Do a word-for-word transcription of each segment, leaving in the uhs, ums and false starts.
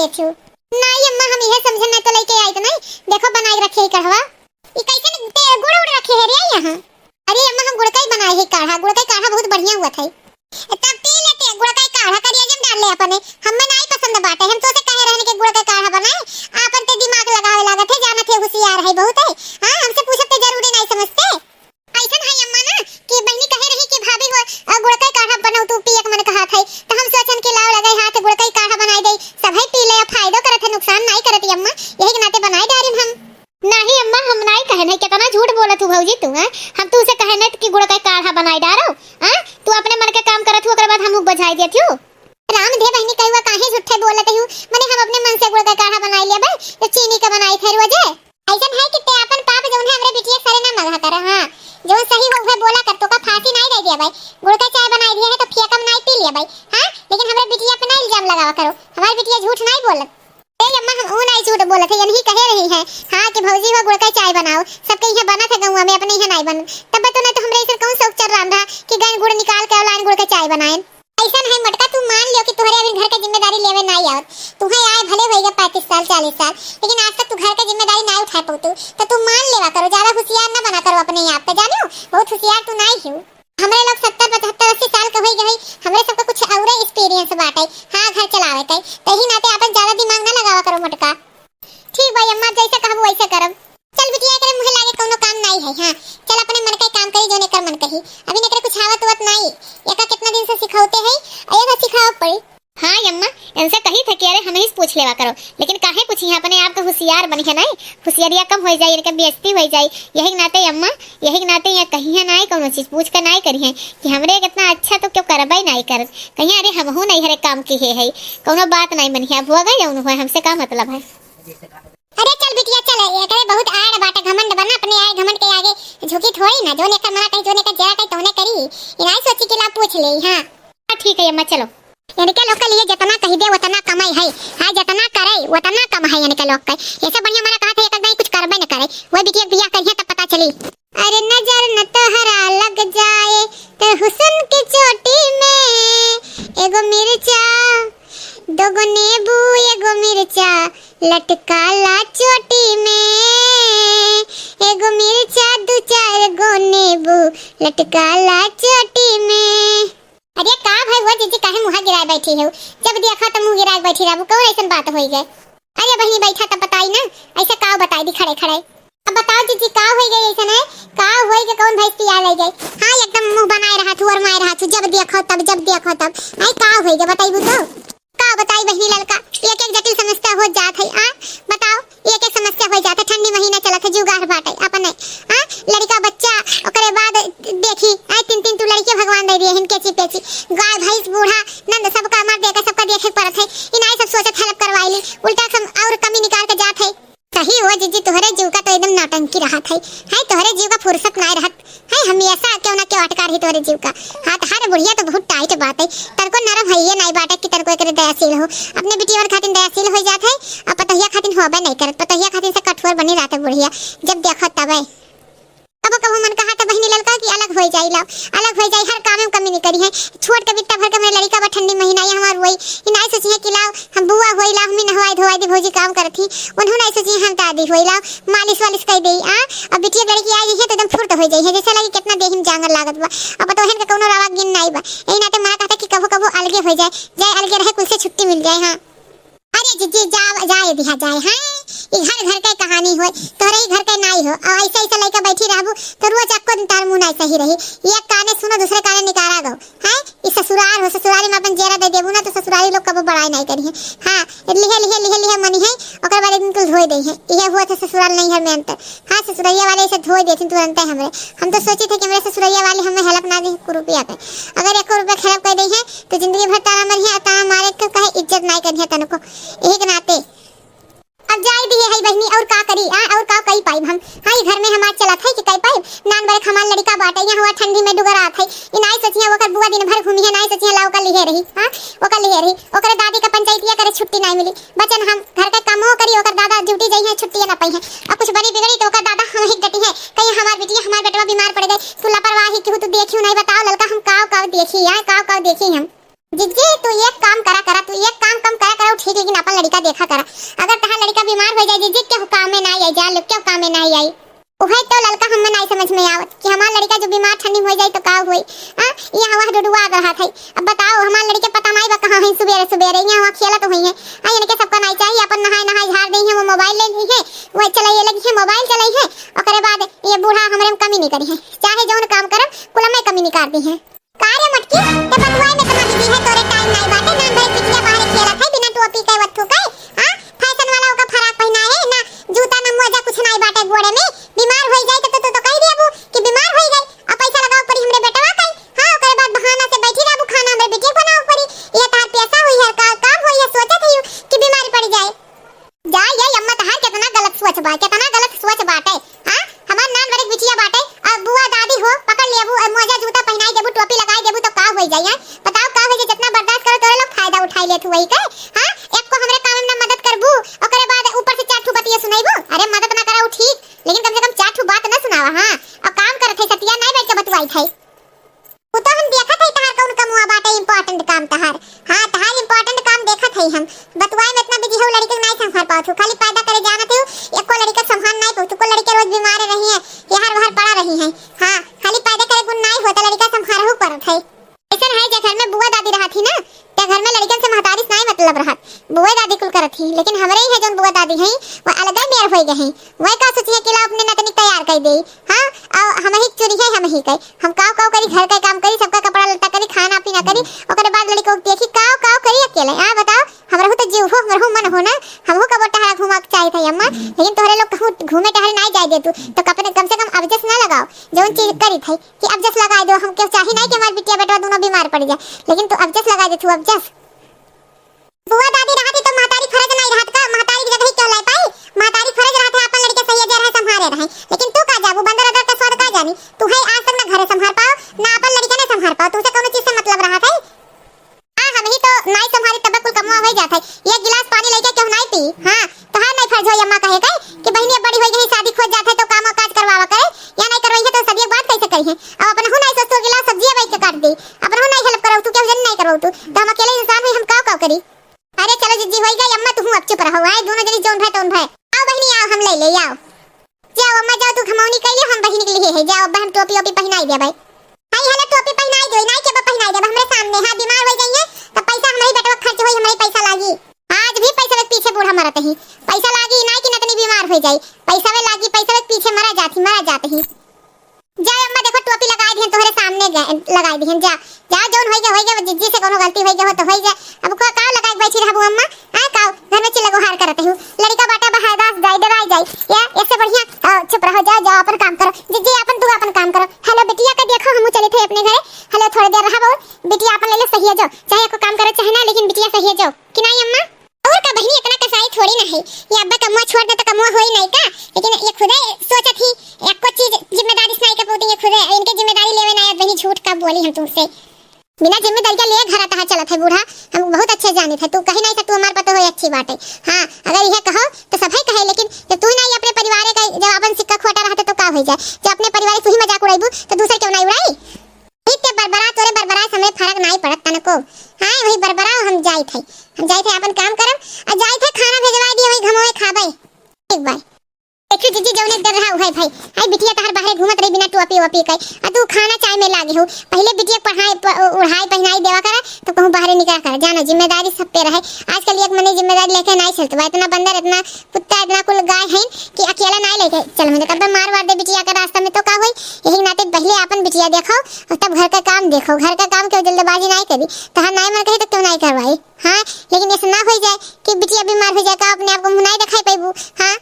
अच्छा। नाहीं अम्मा, हम इहे समझे नाहीं तो लइके आइत नाहीं। देखो बनाइ रखे ही कढ़वा। ई कइसन ते गुड़ उड़ रखे है रे यहाँ? अरे अम्मा, हम गुड़ का ही बनाए है काढ़ा, गुड़ का ही काढ़ा बहुत बढ़िया हुआ था। तब पी लेते गुड़ का ही काढ़ा, करिया जम डाल ले अपने। हमें नाहीं पसंद बाटे, हम तोसे कहे रहन के गुड़ का काढ़ा बनाए। आपन ते दिमाग लगावे लागत है, जानत है हुसियार है बहुत है। हाँ, हमसे पूछत ते जरूरी नाहीं समझते। अइसन है अम्मा ना कि बहिनी कहे रही कि भाभी हो, अ, गुड़ का ही काढ़ा बनाओ, तू पिए के मन कहत है, तो हम सोचन कि लाओ लगे हाथ गुड़ का ही काढ़ा बनाइ दे, सभे पी ले, फायदो करत है, नुकसान नाहीं करत है अम्मा, यही के नाते बनाइ डारिन हम। नाहीं अम्मा, हम नाहीं कहन है, कितना झूठ बोलत हू भौजी तू, हैं? हम तू से कहन है कि गुड़ का ही काढ़ा बनाइ डारो, हैं? तू अपने मन के काम करत हू, ओकर बाद हमहू बझाइ देत हू। राम दे बहिनी कहुआ काहे झूठे बोलत हू, मने हम अपने मन से गुड़ का काढ़ा बनाइ लेबे, तो चीनी का बनाइत है रोजे। अइसन है कि ते आपन पाप जौन है हमरे बिटिया सरे ना मढ़ा कर, हाँ, जौन सही हो उहे बोला कर, तोका फांसी नाहीं दे दिया भाई, गुड़ का चाय बनाइ दिया है तो फियकम नाहीं पी लिया भाई, हाँ, लेकिन हमरे बिटिया पे ना इल्जाम लगावा करो, हमारी बिटिया झूठ नाहीं बोलत। ए अम्मा, हम ऊ नाहीं झूठ बोलत है, यही कहे रही है, हाँ, कि भौजी हो गुड़ का चाय बनाओ, सबके यहाँ बनत है गौवा में, अपने यहाँ नाहीं बन, तब तो ना तो हमरे ऐसा कौन शौक चल रहा था कि गैन गुड़ निकाल के online गुड़ का चाय बनाएन। अइसन है मोटका, तू मान लियो कि तुहरे अभी घर के जिम्मेदारी लेवे नाहीं आवत। तुहे आए भले होइगा पैंतीस साल, चालीस साल, लेकिन आज तक तू घर के जिम्मेदारी नाहीं उठाए पउतू। तो तू मान लेवा करो, ज्यादा हुसियार ना बना करो अपने आप पे, जानियो, बहुत हुसियार तू नाहीं हो। हमरे लोग सत्तर, पचहत्तर, अस्सी साल के होई गए, हमरे सबके कुछ औरे experience बाटे, हाँ, घर चलावे के। तो यही नाते आपन ज्यादा दिमाग ना लगावा करो मोटका। ठीक भाई अम्मा, जैसे कहबू वैसे करब। चल बिटिया, एकरे मुँहे लागे कौनो काम नाहीं है। हाँ, चल अपने मन के काम करी, जौन एकर मन कही। अभी एकरे कुछ आवत हुवत नाहीं, एका कितना दिन से सिखौते है, और एका सिखावे पड़ी। हाँ अम्मा, इनसे कही थे कि अरे हम ही से पूछ लेवा करो, लेकिन काहे पूछी है, अपने आप के हुसियार बनी है नाहीं, हुसियारिया कम होइ जाई, इनके बेइज्जती होइ जाई। यही के नाते अम्मा, यही के नाते ये कही है नाहीं, कौनो चीज पूछ के नाहीं करी है कि हमरे कितना अच्छा तो क्यों करबे नाहीं करत, कहीं अरे हमहू नाहीं हरे काम की है, है कौनो बात नाहीं बनी है, अब हुआ गए जौन हुआ, हमसे का मतलब है। अरे चल बिटिया चल, एकरे बहुत आड़ बाटे, घमंड बना अपने आए, घमंड के आगे झुकी थोड़ी ना, जौन एकर मना कही, जौन एकर जरा कही, तौने करी। ई नाहीं सोची कि ला पूछ ले, हाँ। हाँ, ठीक है अम्मा, चलो। इनके लोग के लिए जितना कही दे उतना कम है, हाँ, जितना करे उतना कम है इनके लोग के। ऐसे बढ़िया मना कहा था, एक आध कुछ करबे न करे, वही बिटिया के बियाह करिए तब पता चली। अरे नजर न तोहरा लग जाए तो हुस्न के चोटी में, एगो मिर्चा, दोगो नींबू, एगो मिर्चा, लटकाला चोटी में, एगो मिर्चा, दू चार गो नींबू, लटकाला चोटी में। अरे का भाई वो जीजी, काहे मुँह गिराए बैठी हो? जब देखा तो मुँह गिराए बैठी रहबू, कौन ऐसन बात होई गए? अरे बहिनी बैठा तब बताई ना, ऐसे का बताई दी खड़े खड़े। अब बताओ जीजी, का होई गए ऐसन है? का होई गए, कौन भैंस पिया ले गए? हाँ, एकदम मुँह बनाए रहा थू और माए रहा थू, जब देखो तब, जब देखो तब। आई का होई गए बताइबू तो? का बताई बहिनी ललका, एक एक जटिल समस्या हो जात है। आ बताओ, एक एक समस्या हो जात है। ठंडी महीना चलत है, जुगाड़ बाटे अपने। आ लड़का बच्चा, ओकरे बाद देखी, आई तीन तीन तू लड़के भगवान दे दिए हैं, केची पेची, गाय भैंस बूढ़ा नंद सबका मार देकर सबका देखे के पड़त है। इनाई सब सोचत help करवाई ली, उल्टा सम और कमी निकाल के जात है। सही हो जीजी, तोहरे जीव का तो एकदम नौटंकी रहत है, है तोहरे जीव का फुर्सत नाय रहत है, हमेशा क्यों ना क्यों अटका रही तोहरे जीव का। हाँ, तोहरे बुढ़िया तो बहुत tight बात है, तनको नरम है ये नाय बाटे कि तनको एकरे दयाशील हो, अपने बिटिया खातिर दयाशील हो जात है, अब पतोहिया खातिर होबे नहीं करत, पतोहिया खातिर से कठोर बनी रहत है बुढ़िया, जब देखो तबे। कबो कबो मन कहा था बहिनी ललका कि अलग होई जाई, लाओ अलग होई जाई, हर काम में कमी नहीं करी है। छोट के बिट्टा भर के हमरे लड़का बा, ठंडी महीना ये हमार होई, ई नाय सोची है कि लाओ हम बुआ होई, लाओ हमें नहवाई धोवाई दी, भौजी काम करत ही, उन्हों नाय सोची है हम दादी होई, लाओ मालिश वालिश कर देई। आ अब बिटिया लड़की आ गई है तो एकदम फुर्त हो जाई है, जैसे लगी कितना देह में जांगर लागत बा। अब पतोहन का कौनो रवा गिन नाय बा, यही नाते मना कहता कि कबो कबो अलगे हो जाए, जाए अलगे रहे, कुल से छुट्टी मिल जाए। हाँ। अरे जीजी, जा, जाए दिया जाए, हैं? ई घर घर के कहानी होय, तोहरे ही घर के नाई हो। और ऐसे, ऐसे लइका बैठी रहबू, तो रोज अक्को दिन तार मुंह नाई सही रही। एक काने सुनो, दूसरे काने निकारा गो, हैं? ई ससुराल हो, ससुराल में अपन जेरा दे देबू ना, तो ससुराली लोग कबो बड़ाई नाई करी है। हाँ, लिहे, लिहे, लिहे, लिहे मनी है, ओकर बाद एक दिन कुल धोए दे है। इहे हुआ था ससुराल नैहर में अंतर। हाँ, ससुरैया वाले ऐसे धोए देथिन तुरंते हमरे। हम तो सोची थे कि हमरे ससुरैया वाले हमें help ना दे एको रुपया के। अगर एको रुपया के help कर दे है, तो जिंदगी भर ताना मरी है, ताना मारे के कहे इज्जत नाई करी है तनको। यही के नाते अब जाए दिए है बहिनी, और का करी, आ, और का कई पाइब हम? हाँ, ई घर में हमार चलत है कि कई पाइब? नान बरे हमार लड़का बाटे, यहाँ हुआ ठंडी में डुगरात है। ई नाई सोचिए, ओकर बुआ दिन भर घूमी है, नाई सोचिए, ला ओकर लिहे रही, हाँ, ओकर लिहे रही। ओकरे दादी का पंचायतिया करे छुट्टी नाई मिली। बचन हम घर का कामो करी, ओकर दादा duty जाई है, छुट्टी ना पाई है। अब कुछ बनी बिगड़ी तो ओकर दादा हम ही डटी है, कहीं हमार बिटिया, हमार बेटवा बीमार पड़ गए, तू लापरवाही क्यों, तू देखियो नहीं, बताओ ललका, हम काव काव देखी, यहाँ काव काव देखी हम। जीजी, तू एक काम करा करा, तू एक काम कम करा करा, ठीक है कि ना, अपन लड़िका देखा करा। अगर तहार लड़िका बीमार होइ जाई जीजी, केहू कामे नाहीं आई, जान लो, केहू कामे नाहीं आई। उहै तो ललका हम्मे नाहीं समझ में आवत कि हमार लड़िका जो बीमार ठंडी होइ जाई तो का होई? हाँ, इहाँ वहाँ डुडुआ रहत है। अब बताओ, हमार लड़िका पता नाहीं बा कहाँ हैं सुबेरे सुबेरे, इहाँ वहाँ खेलत होइहैं। हाँ, इनके सबका नाहीं चाहिए, अपन नहाए नहाए झार देइहैं, वो मोबाइल ले लिहे, वो चलाइए लगिहैं, मोबाइल चलाइहैं। ओकरे बाद ये बूढ़ा हमरे में कमी नाहीं करिहैं, चाहे जौन काम करब, कुल में कमी निकाल दिहैं। का रे मोटकी, ते बतुआई में इतना बिजी है, तोरे टाइम नाहीं बाटे, नान भर बिटिया बाहरे खेलत है, बिना टोपी के वत्थू के, हाँ? फैशन वाला ओका फराक पहिना है, ना जूता, ना मोजा, कुछ नाहीं बाटे गोड़े में, बीमार होइ जाई तो तू तो कहि देबू कि बीमार होइ गई, अब पैसा लगावे पड़ी हमरे बेटवा के, हाँ? ओकरे बाद बहाना से बैठी रहबू, खाना हमरे बिटिया के बनावे पड़ी, ये तहार पैसा होई है, का काम होई है, सोचत ही कि बीमारी पड़ी जाए। जा ये अम्मा, तहार केतना गलत सोच बा, केतना गलत सोच बाटे। हाँ, हमार नान बड़े बिटिया बाटे, अब बुआ दादी हो, पकड़ लेबू, अब मोजा जूता पहिनाई देबू, टोपी लगाई देबू तो का होई जाई, हैं? बताओ का होई जाई, जितना बर्दाश्त करो तोरे लोग फायदा उठाई लेत हुई के, हाँ? एक को हमरे काम में ना मदद करबू, ओकरे बाद ऊपर से चार ठू बतिया सुनाईबू। अरे मदद ना करा उ ठीक, लेकिन कम से कम चार ठू बात ना सुनावा, हाँ? और काम करत है सतिया, नाहीं बैठ के बतुआई है। उ तो हम देखत हई तहार कौन कमुआ बाटे important काम तहार। हाँ, तहार important काम देखत हई हम। बतुआए में इतना बिजी हो, लड़िका के नाहीं संभाल पावत हो, खाली पैदा करे जानत हो, एको लड़िका के संभाल नाहीं पावत हो, को लड़िका रोज बीमार रही है, यहर वहर पड़ा रही है। हाँ, खाली पैदा करे गुण नाहीं होता, लड़िका संभालहू पड़त है। ऐसन है जे घर में बुआ दादी रहत ही ना, ते घर में लड़िकन से महतारी से नाहीं मतलब रहत, बुआ दादी कुल करत ही, लेकिन हमरे ही है जौन बुआ दादी हैं, वो अलगे मेर होइ गए हैं। वह का सोचिए कि ला अपने नतनी तैयार कर दे, हाँ, और हम ही चुरी है, हम ही कहे, हम काव काव करी, घर का काम करी, सबका कपड़ा लत्ता करी, खाना पीना करी, ओकरे बाद लड़िका के देखी काव काव करी अकेले। आ बताओ, हमरहू तो जीव हो, हमरहू मन हो ना, हमहू कबो टहरा घूमा के चाहित है अम्मा, लेकिन तोहरे लोग कहूँ घूमे टहरे नाहीं जाए दे तू, तो कपड़े कम से कम अब जस ना लगाओ, जौन चीज करी थे कि अब जस लगा दो, हमके चाही नाहीं कि हमार बिटिया बेटवा दोनों बीमार पड़ जाए, लेकिन तू अब जस लगा दे तू, अब जस। बुआ दादी रहती तो महतारी फर्ज नाहीं रहत का? महतारी की जगह ही कहलाए पाई? महतारी फर्ज रहत है अपन लड़िका सही जे रहे संभारे रहे, लेकिन तू का जाबू, बंदर अदर का स्वाद का जानी? तू है आज तक ना घरे संभार पाओ, ना अपन लड़िका ने संभार पाओ, तुमसे कौनो चीज से मतलब रहत है? हाँ, हम ही तो नाहीं संभारी तब कुल कमवा होइ जात है। एक गिलास पानी लइके केहू नाहीं पी। हाँ, तोहार नाहीं फर्ज होई अम्मा कहे के कि बहिनी अब बड़ी होइ गई, शादी खोज जात है तो काम काज करवावा करे, या नाहीं करवाई है तो सदिया के बाद कैसे करी है? अब अपनहू नाहीं सोचतू, गिलास सब्जिया बैठ के काट दी, अपनहू नाहीं help करवतू, केहू जन नाहीं करवतू, तो हम अकेले इंसान हुई, हम काव काव करी? अरे चलो जिज्जी, होई गई अम्मा, तुहू अब चुप रहो, आए दोनों जनी जौन भय तौन भय। आओ बहिनी आओ, हम ले ले आओ। जाओ अम्मा जाओ, तू घमौनी कइले, हम बहिनी के लिए है, जाओ अब्बा हम टोपी ओपी पहिनाई देबै। हाय हले टोपी पहिनाई दो, नाई के बा पहिनाई देबै, हमरे सामने, हाँ बीमार होइ जाइए तो पैसा हमरे बेटवा खर्च होई, हमरे पैसा लागी। आज भी पैसा के पीछे बूढ़ा मरत ही, पैसा लागी नाई कि नतनी बीमार होइ जाई, पैसा वे लागी, पैसा के पीछे मरा जात ही, मरा जात ही। जा अम्मा, देखो टोपी लगाई दिहन तोहरे सामने ग-, लगाई दिहन। जा, जा, जौन होई गए, होई गए, जिज्जी से कौनो गलती होई गए हो तो होई गए। अब को, काव लगाई के बैठी रहबू अम्मा? हाँ, काव, घर में चिल्ला गुहार करत हूँ। लड़िका बाटा बहारदास जाई, डराई जाई। या, इससे बढ़िया, अ, चुप रहो, जाओ, जाओ, अपन काम करो। जिज्जी, अपन तू अपन काम करो। हेलो, बिटिया का देखो, हमहू चली थे अपने घरे। हेलो, थोड़ी देर रहा बहुत। बिटिया अपन ले ले सही है जाओ। चाहे को काम करो, चाहे ना, लेकिन बिटिया सही है जाओ। कि नाई अम्मा? और का बहिनी, इतना कसाई थोड़ी ना है। ये अब्बा कमुआ छोड़ दे तो कमुआ होई नहीं का? लेकिन ये खुदे सोचत ही, एको चीज जिम्मेदारी से नहीं कर पाती, ये खुदे इनके जिम्मेदारी लेवे ना आवत बहिनी, झूठ का बोली हम तुमसे। बिना जिम्मेदारी का लिए घर आता चलत है बूढ़ा, हम बहुत अच्छे जानित है। तू कहीं नहीं सकतू, हमार पतो होई अच्छी बात है। हाँ, अगर यह कहो तो सब है कहे, लेकिन जब तू ही नहीं अपने परिवार का, जब अपन सिक्का खोटा रहते तो का हो जाए? जब अपने परिवार से ही मजाक उड़ाईबू तो दूसर क्यों नहीं उड़ाई? ठीक के बरबरा, तोरे बरबरा से हमरे फर्क नाई पड़त तनको। हाँ, वही बरबरा, हम जाई थे, हम जाई थे अपन काम करब, आ जाई थे खाना भेजवा दिए, वही घमोए खाबे। ठीक बाय। देखियो जिज्जी, जौने डर रहा उहे भाई। आई बिटिया तहार बाहरे घूमत रही बिना टोपी वोपी के, आ तू खाना चाय में लागे हो। पहले बिटिया पढ़ाई प-, ओढ़ाई पहनाई देवा करा, तो कहूँ बाहरे निकला करा। जाना जिम्मेदारी सब पे रहे। आजकल एक मने जिम्मेदारी लेके नाई चलत बा। इतना बंदर, इतना कुत्ता, इतना कुल गाय है कि अकेला नाई लेके चल। मुझे तब मार वार दे बिटिया के रास्ता में तो का होई? यही नाते पहले अपन बिटिया देखो और तब घर का काम देखो। घर का काम क्यों जल्दबाजी नाई करी, तहार नाई मन कही तो क्यों नाई करवाई? हाँ, लेकिन ऐसा ना हो जाए कि बिटिया बीमार हो जाए, का अपने आप को मुँह नाई दिखाई पैबू? हाँ,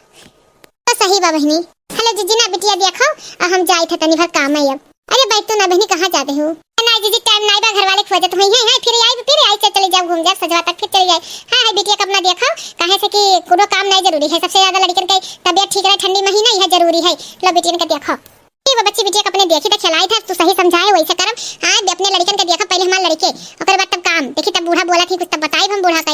तो सही बा बहिनी। हेलो जिज्जी, ना बिटिया देखो, आ हम जाई थे तनी भर काम है अब। अरे बैठ तो ना बहिनी, कहाँ जाते हो? ना जिज्जी, टाइम नाई बा, घर वाले खोजत हुई हैं, हैं, फिर आई, फिर आई, चल, चले जाओ, घूम जाओ, सजवा तक फिर चले जाए। हाँ, है बिटिया का अपना देखो, काहे से कि कोनो काम नाई जरूरी है, सबसे ज्यादा लड़कन के तबीयत ठीक रहे, ठंडी महीना यह जरूरी है। लो बिटियन का देखो। ये वो बच्ची बिटिया का अपने देखी तो खिलाई था, तू सही समझाए वैसे करम। हाँ, अपने लड़कन का देखो पहले हमारे लड़के, ओकर बाद तब काम। देखी तब बूढ़ा बोला थी कुछ, तब बताई हम बूढ़ा का।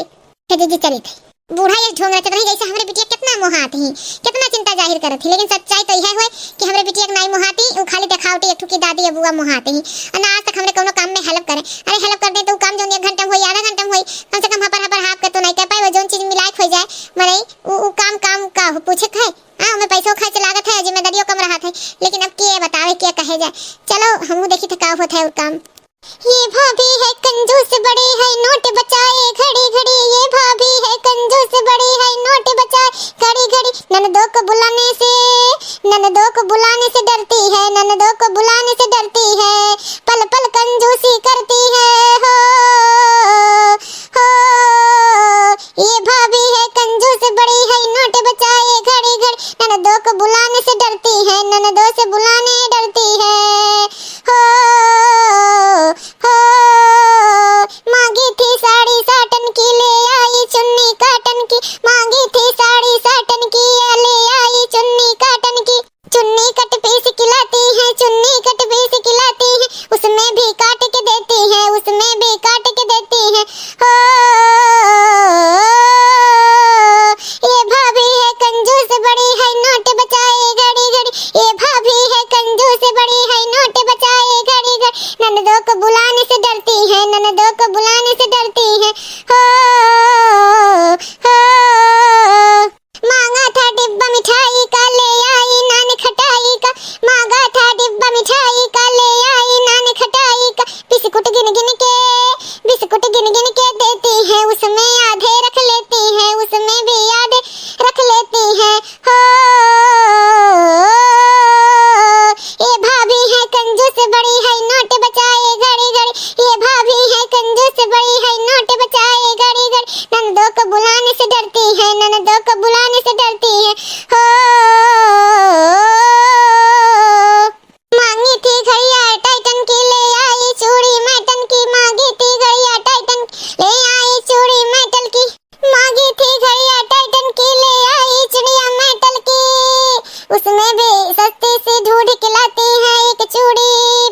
हे दीदी चली थी। बूढ़ा ये ढोंग रचत रही जैसे हमरे बिटिया कितना मोहात ही, कितना चिंता जाहिर करत ही, लेकिन सच्चाई तो यह हुए कि हमरे बिटिया के नाई मोहाती, उ खाली देखावटी एक ठुकी दादी अबुआ मोहात ही। और ना आज तक हमरे कोनो काम में help करे। अरे help कर दे तो उ काम जौन एक घंटा में होई, आधा घंटा में होई, कम से कम हपर हपर हाफ के तो नाई कर पाए, वो जौन चीज मिलाए के होइ जाए, मनई उ, उ काम, काम का हो, पूछे के है? हाँ, ओमे पैसो खर्च लागत है, जिम्मेदारियो कम रहत है, लेकिन अब के बतावे, के कहे जाए। चलो, हमहू देखी थे का होत है और काम। ये भाभी है कंजूस बड़ी है, नोट बचाए घड़ी घड़ी। ये भाभी है कंजूस बड़ी है, नोट बचाए घड़ी घड़ी। ननदों को बुलाने से, ननदों को बुलाने से डरती है, ननदों को बुलाने से डरती है। पल पल कंजूसी करती है, हो, हो। ये भाभी है कंजूस बड़ी है, नोट बचाए घड़ी घड़ी। ननदों को बुलाने से डरती है, ननदों से बुलाने डरती है, हो, हो। मांगी थी साड़ी साटन की, ले आई चुन्नी काटन की। मांगी थी साड़ी साटन की, ले आई चुन्नी काटन की। चुन्नी कट पीस की लाती है, चुन्नी कट पीस की लाती है। उसमें भी काट के देती है, उसमें भी काट के देती है। हो, ये भाभी है कंजूस बड़ी है, नोट बचाए घड़ी घड़ी। ये भाभी है कंजूस बड़ी है, नोट बचाए घड़ी घड़ी। ननदों को बुलाने से डरती है, ननदों को बुलाने से डरती है। हो, हो। मांगा था डिब्बा मिठाई का, ले आई नान खटाई का। मांगा था डिब्बा मिठाई का, ले आई नान खटाई का। बिस्कुट गिन गिन के, बिस्कुट गिन गिन के देती है, उसमें आधे रख लेती है, उसमें भी आधे रख लेती है। हो, ये भाभी है कंजूस बड़ी है, नोट बचाए घड़ी घड़ी। ये भाभी है कंजूस बड़ी है, नोट बचाए घड़ी घड़ी। ननदों को बुलाने से डरती है, ननदों को बुलाने से डरती है। हो, मांगी थी घड़िया टाइटन की, ले आई चूड़ी मेटल की। मांगी थी घड़िया टाइटन की, ले आई चूड़ी मेटल की। मांगी थी घड़िया टाइटन की, ले आई चूड़िया मेटल की। उसमें भी सस्ती सी ढूंढ के लाती है, एक चूड़ी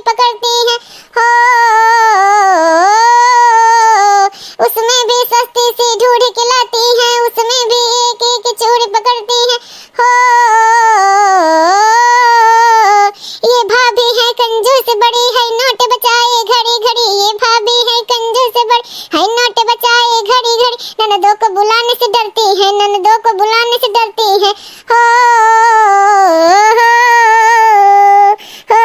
पकड़ती है। हो, उसमें भी सस्ती सी ढूंढ के लाती है, उसमें भी एक एक चूड़ी पकड़ती है। हो, ये भाभी है कंजूस बड़ी है, नोट बचाए घड़ी घड़ी। ये भाभी है कंजूस बड़ी है, नोट बचाए घड़ी घड़ी। ननदों को बुलाने से डरती है, ननदों को बुलाने से डरती है। हो, हो, हो।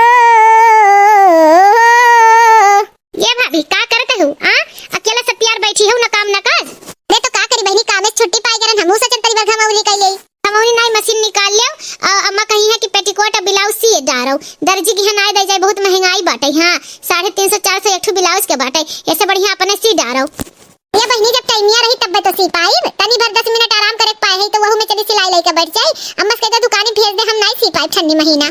ये भाभी, का करत हऊ, आ? अकेला सत्यार बैठी हऊ, न काम न काज। अरे तो का करी बहिनी, कामे से छुट्टी पाई गरन, हमहू सोचन तनी भर घमौली कई लेई। घमौली नाई, मशीन निकाल लेव, अ, अम्मा कही है कि पेटीकोट और ब्लाउज सिए डारौ। दर्जी की है नाई दे जाए, बहुत महंगाई बाटे। हाँ, साढ़े तीन सौ चार सौ एक ठो ब्लाउज के बाटे, ऐसे बढ़िया अपने सी डारौ। ये बहिनी, जब टाइमिया रही तब तो सी पाइब, तनी भर दस मिनट आराम करे के पाए है तो वहू में चली सिलाई लेके बैठ जाई। अम्मा से कह दे दुकानी भेज दे, हम नाई सी पाइब ठंडी महीना।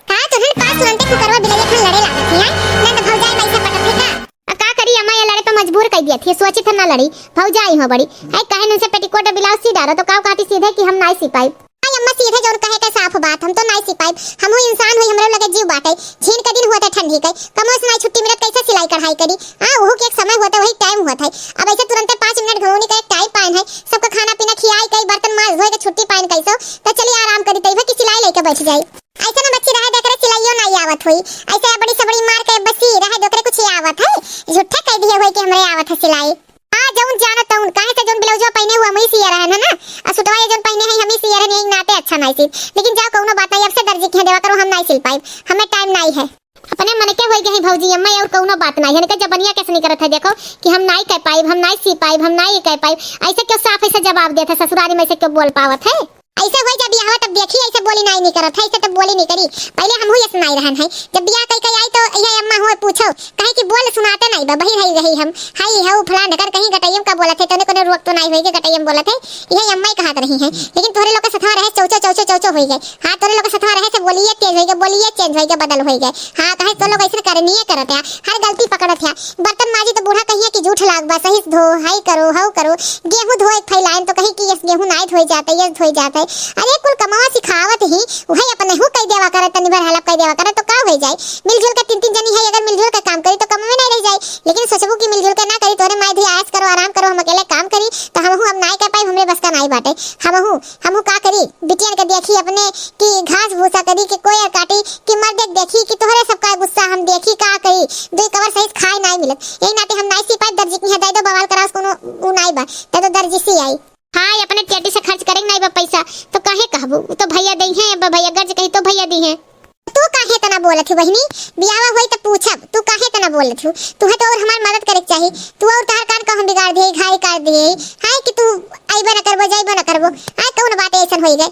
का तोहन पास तुरंते कुकरवा बिलैया खन लड़े लागत हिया? नंद भौजाई माई से पटत है का? आ का करी अम्मा, ये लड़े पे मजबूर कई दिया थी, सोची थे ना लड़ी, भौजाई हो बड़ी। है कहे उनसे पेटीकोट ब्लाउज सी डारो तो काव काटी सीधे कि हम नाई सी पाइब। आई अम्मा सीधे जौन कहे के साफ बात, हम तो नाई सी पाइब। हमहू इंसान हुई, हमरे लगे जीव बाटे। झीन के दिन हुआ था ठंडी के, कमो से नाई छुट्टी मिलत, कैसे सिलाई कढ़ाई करी? हाँ, वहू के एक समय हुआ था, वही टाइम हुआ था। अब ऐसे तुरंते पाँच मिनट घमौनी का एक टाइम पाइन है, सबका खाना पीना खियाई कई बर्तन माज धोए के छुट्टी पाइन कैसो, तो चलिए आराम करी तई कि सिलाई लेके बैठ जाई। ऐसे ना बच्ची रहे, देख रे सिलाइयो नाई आवत होई। ऐसे बड़ी सबड़ी मार के बसी रहे, देख रे कुछ आवत है। झूठे कह दिए होई कि हमरे आवत है सिलाई। हाँ, जौन जानो तौन, काहे से जौन ब्लाउजवा पहने हुआ हम ही सिए रहन है ना, आ सुटवा ये जौन पहने हैं हम ही सिए रहन, यही नाते अच्छा नाई सी। लेकिन जाओ कौनो बात नहीं, अब से दर्जी के यहाँ देवा करो, हम नाई सिल पाइब, हमें टाइम नाई है। अपने मन के होई गई भौजी अम्मा, और कौनो बात नाई है। इनके जबनिया कैसे नहीं करत है, देखो कि हम नाई कह पाइब, हम नाई सी पाइब, हम नाई कह पाइब। ऐसे क्यों साफ ऐसे जवाब देत है, ससुरारी में ऐसे क्यों बोल पावत है? ऐसे होई जब बियाह तब देखी, ऐसे बोली नाई नहीं करत है, ऐसे तब बोली नहीं करी। पहले हमहू ये सुनाई रहन है, जब बियाह कई कई आई तो ये अम्मा हुए पूछो, कहे कि बोल सुनाते नाई बा, बहिर है रही हम, हाई है फलान ढकर कहीं गटैयम का बोलत है, तने कोनो रोक तो नाई होई के गटैयम बोलत है, ये अम्मा ही कहत रही है। लेकिन तोरे लोग के सथवा रहे चौचो चौचो चौचो होई गए। हाँ, तोरे लोग के सथवा रहे से बोलिए तेज होई गए, बोलिए चेंज होई गए, बदल होई गए। हाँ, कहे तो लोग ऐसे करनिए करत है, हर गलती पकड़त है। बर्तन माजी तो बूढ़ा कहिए कि जूठ लाग बा, सही से धो, हाई करो, हाउ करो। गेहूं धोए फैलाएन तो कही कि यस गेहूं नाई धोए जाते, यस धोए जाते। अरे कुल कमावा सिखावत ही, वही अपने हु कई देवा करे, तनी भर हेल्प कई देवा करे तो का हो जाए? मिलजुल के तीन तीन जनी है, अगर मिलजुल के काम करी तो कम में नहीं रह जाए। लेकिन सोचबू कि मिलजुल के ना करी, तोरे माई धी आयस करो, आराम करो, हम अकेले काम करी तो हमहू अब नाई कर पाई, हमरे बस का नाई बाटे। हमहू, हमहू का करी, बिटियन के देखी अपने कि घास भूसा करी कि कोयर काटी कि मर्दे के देखी कि तोहरे सबका गुस्सा हम देखी, का करी, दुई कवर सही से खाए नाई मिलत। यही नाते हम नाई सी पाई, दर्जी के यहाँ दे दो, बवाल कराओ, कोनो उ नाई बा, दे दो दर्जी सी आई। आय, अपने टेटी से खर्च करेक नाई बा पैसा, तो काहे कहबू? उ तो भैया दइहें, अब भैया गर्ज कही तो भैया दीहें। तू काहे इतना बोलत हू बहिनी? बियाहवा होई त पूछब, तू काहे इतना बोलत हू? तुहे तो और हमार मदद करेक चाही, तू और तहार कान कहूँ बिगाड़ दिए, घाई काट दिए, हाय कि तू अइबे न करबो, जइबो न करबो, हाय कौन बात ऐसन होई गए?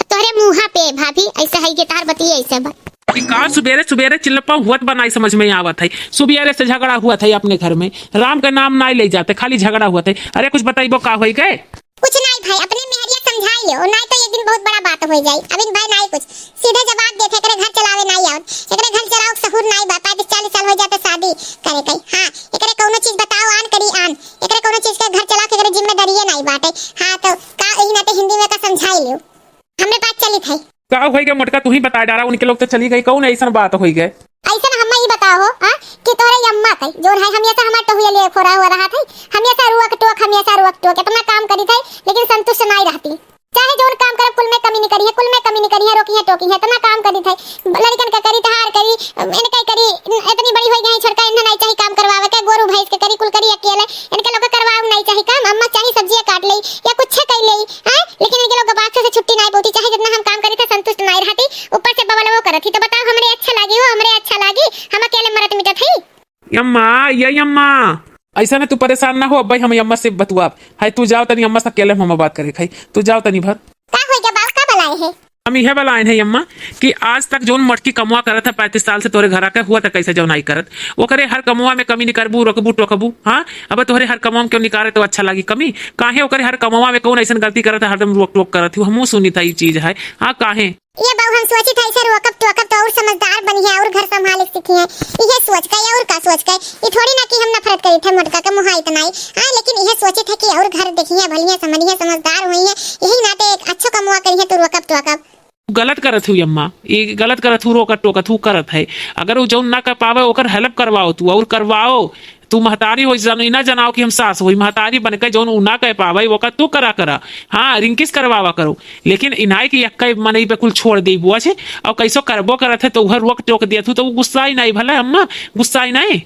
तोहरे मुँहा पे भाभी, ऐसा है ये तहार बतिये ऐसे बा। ई का सुबेरे सुबेरे चिल्लपा हुअत बा, नाई समझ में आवत है। सुबेरे से झगड़ा हुअत है अपने घर में, राम का नाम नाई ले जाते, खाली झगड़ा हुअत है। अरे कुछ बताइबो का होई गए? कुछ नाई भाई, अपने मेहरिया समझाई लियो, नाई तो एक दिन बहुत बड़ा बात होई जाई। अबिन भाई नाई कुछ, सीधे जवाब देते, एकरे घर चलावे नाई आवत, एकरे घर चलावे के सहूर नाई बा। पैंतीस चालीस साल होई जाते शादी करे के। हाँ, एकरे कौनो चीज बताओ आन करी आन, एकरे कौनो चीज के घर चलावे के एकरे जिम्मेदारिये नाई बाटे। हाँ, तो का यही नाते हिंदी में का समझाई लियो। हमरे बात चलित है। का होई गे मोटका, तू ही बता डारा, उनके लोग तो चली गई, कौन ऐसन बात होई गे? ऐसन हम्मा ई बताओ हो, आ, कि तोहरे अम्मा के, जोन है हमेशा हमार टहुया लिए फोरा हुआ रहा थे, हमेशा रुअक टोक, हमेशा रुअक टोक, इतना काम करी थे, लेकिन संतुष्ट नाई रहती। चाहे जोन काम करब, कुल में कमी नहीं करी है, कुल में कमी नहीं करी है, रोकी है, टोकी है, इतना काम करी थे, लड़कन का करी, तहार करी, इनका करी, इतनी बड़ी होई गई, छोटका इन्हें नाई चाही काम करवावे के, गोरू भैंस के करी, कुल करी अकेले, इनके लोग के करवाऊ नाई चाही काम, अम्मा चाही सब्जियां काट ले या कुछ कर ले, हैं? लेकिन इनके लोग बात से छुट्टी नाई बोती, चाहे जितना हम काम करी थे संतुष्ट नाई रहती, ऊपर से बवलवो करत ही। तो बताओ, हमरे अच्छा लागी हो, हमरे अच्छा लागी, हम अकेले मरत मिटत हई? अम्मा, ये अम्मा, ऐसा ना तू परेशान ना हो, अब भाई हम अम्मा से बतुआब। हाय तू जाओ तनी अम्मा से अकेले हम बात करे खाई, तू जाओ तनी भर। का होई गया बाबू, का बलाए है? हम इहे बलाइन है अम्मा कि आज तक जौन मोटकी कमवा करत है पैंतीस साल से तोरे घरा के, हुआ त कैसे जौन आई करत, ओकरे हर कमवा में कमी निकरबू, रोकबू, टोकबू। हाँ, अब तोहरे हर कमवा में क्यों निकारे तो अच्छा लागी कमी? काहे ओकरे हर कमवा में कौन ऐसन गलती करत है, हरदम रोक टोक करत हूँ? हमहूँ सुनी था ई चीज है। हाँ, काहे? ये बाबू हम सोची था ऐसे रोकब टोकब तो और समझदार बनी है और घर संभाले सीखी है। इहे सोच के और का सोच के, ये थोड़ी ना कि हम नफरत करी थे मोटका के मुहा इतना ही। हाँ, लेकिन इहे सोची थे कि और घर देखी है, भलिया समझिया समझदार हुई है, यही नाते एक अच्छो कमवा करी है तो रोकब टोकब। गलत करत हूँ अम्मा, ये गलत करत हूँ, रोकत टोकत हूँ करत है। अगर वो जौन ना कर पावे ओकर हेल्प करवाओ तू और करवाओ। तू महतारी हो जानो, ई ना जनाओ कि हम सास होई, महतारी बन के जौन उ ना कह पावे ओकर तू करा करा। हाँ, रिंकिस करवावा करो, लेकिन इनाई कि यक्का मनई पे कुल छोड़ दे बुआ छे। और कैसो करबो करत है तो उहर रोक टोक दिया तू तो वो गुस्सा ही नहीं भला अम्मा, गुस्सा ही नहीं।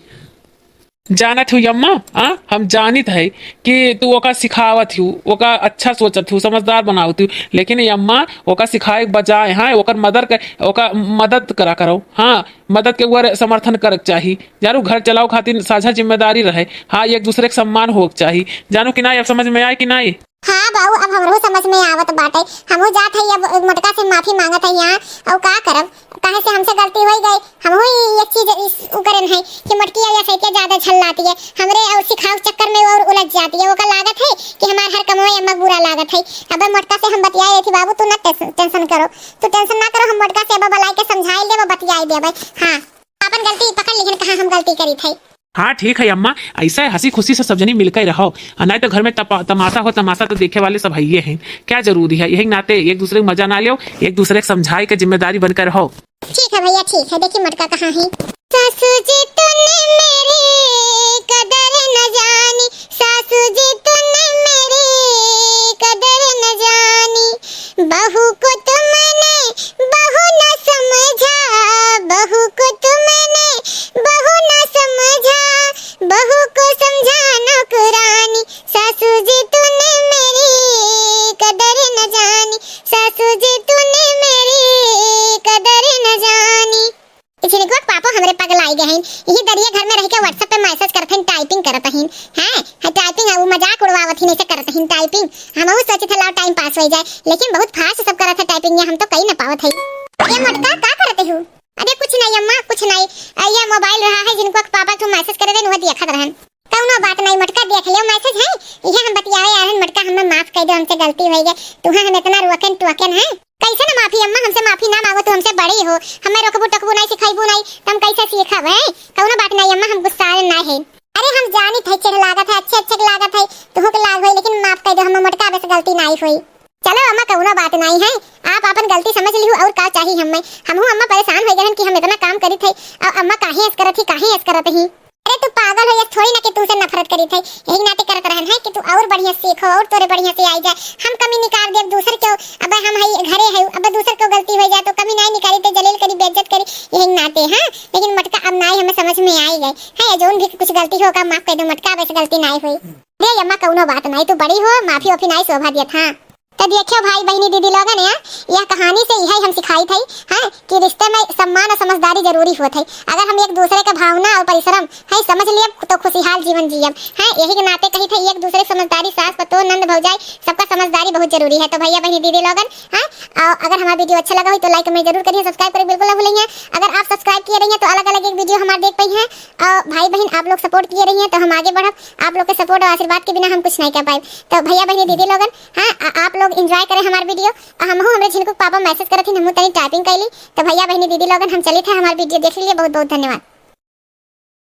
जानत हूँ अम्मा, हाँ, हम जानित है कि तू ओका सिखावत हूँ, ओका अच्छा सोचत हूँ, समझदार बनावत हूँ, लेकिन ये अम्मा ओका सिखाए के बजाय, हाँ, ओकर मदर के, ओका मदद करा करो, हाँ, मदद के ऊपर समर्थन करे के चाही। जानू, घर चलाओ खातिर साझा जिम्मेदारी रहे, हाँ, एक दूसरे के सम्मान हो के चाही। जानू कि नाई, अब समझ में आए कि नाई? हाँ बाऊ, अब हमरो समझ में आवत बाटे। हमहू जात हई, अब मोटका से माफी मांगत हई यहाँ। और का करब, काहे से हमसे गलती होई गई। हमहू ई एक चीज इस उ करन है कि मोटकी अब ऐसे के ज्यादा झल्लाती है हमरे, और सिखाव चक्कर में और उलझ जाती है। ओका लागत है कि हमार हर कमवे अम्मा बुरा लागत है। अब मोटका से हम बतियाए थी, बाबू तू ना टेंशन, टेंशन करो, तू टेंशन ना करो, हम मोटका से अब बलाए के समझाए देबे, बतियाए देबे। हाँ, अपन गलती पकड़ लिहन, कहाँ हम गलती करी थे। हाँ, ठीक है अम्मा, ऐसा है, हँसी खुशी से सब जनी मिलकर रहो, और नहीं तो घर में तपा-, तमाशा हो, तमाशा तो देखे वाले सब हइये हैं। क्या जरूरी है, यही नाते एक दूसरे को मजा ना लो, एक दूसरे को समझाए के जिम्मेदारी बनकर रहो। ठीक है भैया, ठीक है, देखी मोटका कहाँ है। सासू जी तूने मेरी कदर न जानी, सासू जी तूने मेरी कदर न जानी, बहू को तो मैंने बहू न समझा, बहू को तो मैंने बहू न समझा, बहू को समझा नौकरानी, सासू जी तूने मेरी कदर न जानी, सासू जी तूने मेरी कदर न जानी। इचनिकवा के पापो हमरे पगलाई गए हैं। यही दरिया घर में रह के WhatsApp पे message करत हैं, typing करत हैं। हैं? है typing, है वो मजाक उड़वावत ही नहीं से करत हैं typing। हमहू सोचे थे लाओ time pass हो जाए, लेकिन बहुत fast सब करत है typing, ये हम तो कई न पावत है। ये मोटका का करते हो? अरे कुछ नहीं अम्मा, कुछ नहीं। अ, ये mobile रहा है जिनको पापा तुम message करे देन, वो देखत रहन। कौनो बात नहीं मोटका, देख लियो message है, ये हम बतियावे आए हैं मोटका, हमें माफ कर दो, हमसे गलती हो गई, तुहा हम इतना रोकन टोकन है। कैसे ना माफी अम्मा, हमसे माफी ना मांगो, तू हमसे बड़ी हो, हमें रोकबू टोकबू नहीं, सिखाइबू नहीं, तो हम कैसे सीखब है? कौनो बात नहीं अम्मा, हम गुस्सा ना है। अरे हम जानित है चिढ़ लागत है, अच्छे अच्छे के लागत है, तुहू के लाग होई, लेकिन माफ कर दो, हम मोटका बस गलती नहीं हुई। चलो अम्मा, कउनो बात नाई है, आप आपन गलती समझ लिहू और का चाही हम्मे। हमहू अम्मा परेशान होइ गए हन कि हम इतना काम करित है और अम्मा काहे ऐस करत ही, काहे ऐस करत ही। अरे तू पागल हो, ऐस थोड़ी ना कि तुमसे नफरत करित है, यही नाते करत रहन है कि तू और बढ़िया सीखो और तोरे बढ़िया से आई जाए। हम कमी निकाल देब दूसर के, अब हम हई घरे है, अब दूसर के गलती होइ जाए तो कमी नाई निकाली तो जलील करी, बेइज्जत करी, यही नाते। हाँ, लेकिन मोटका अब नाई हमें समझ में आई गए है, जौन भी कुछ गलती होगा माफ कर दो मोटका, अब ऐसे गलती नाई हुई। अरे अम्मा, कउनो बात नाहीं, तू बड़ी हो, माफी ओफी नाहीं शोभा दियत, हाँ। तो देखियो भाई बहिनी दीदी लोगन, या, यह कहानी से यही हम सिखाइत हई, हाँ, कि रिश्ते में सम्मान और समझदारी जरूरी होत है। अगर हम एक दूसरे का भावना और परिश्रम है समझ लियब तो खुशहाल जीवन जियब। हाँ, यही के नाते कहित है, एक दूसरे की समझदारी, सास पतोह नंद भौजाई सबका समझदारी बहुत जरूरी है। तो भैया बहिनी दीदी लोगन, हाँ, और अगर हमारा वीडियो अच्छा लगा हो तो लाइक कमेंट जरूर करिए, सब्सक्राइब करें बिल्कुल ना भूलें। अगर आप सब्सक्राइब किए रहिए तो अलग अलग एक वीडियो हमारे देख पाई हैं। और भाई बहिन आप लोग सपोर्ट किए रहिए तो हम आगे बढ़ब। आप लोग के सपोर्ट और आशीर्वाद के बिना हम कुछ नहीं कर पाए। तो भैया बहिनी दीदी लोगन, हाँ, आ, आप लोग एंजॉय करें हमार वीडियो। आ, हमहू हमरे झिनकू के पापा मैसेज करत हिन, हमहू तनी टाइपिंग कैली। तो भैया बहिनी दीदी लोगन, हम चलित है, हमार वीडियो देख लीजिए। बहुत बहुत धन्यवाद।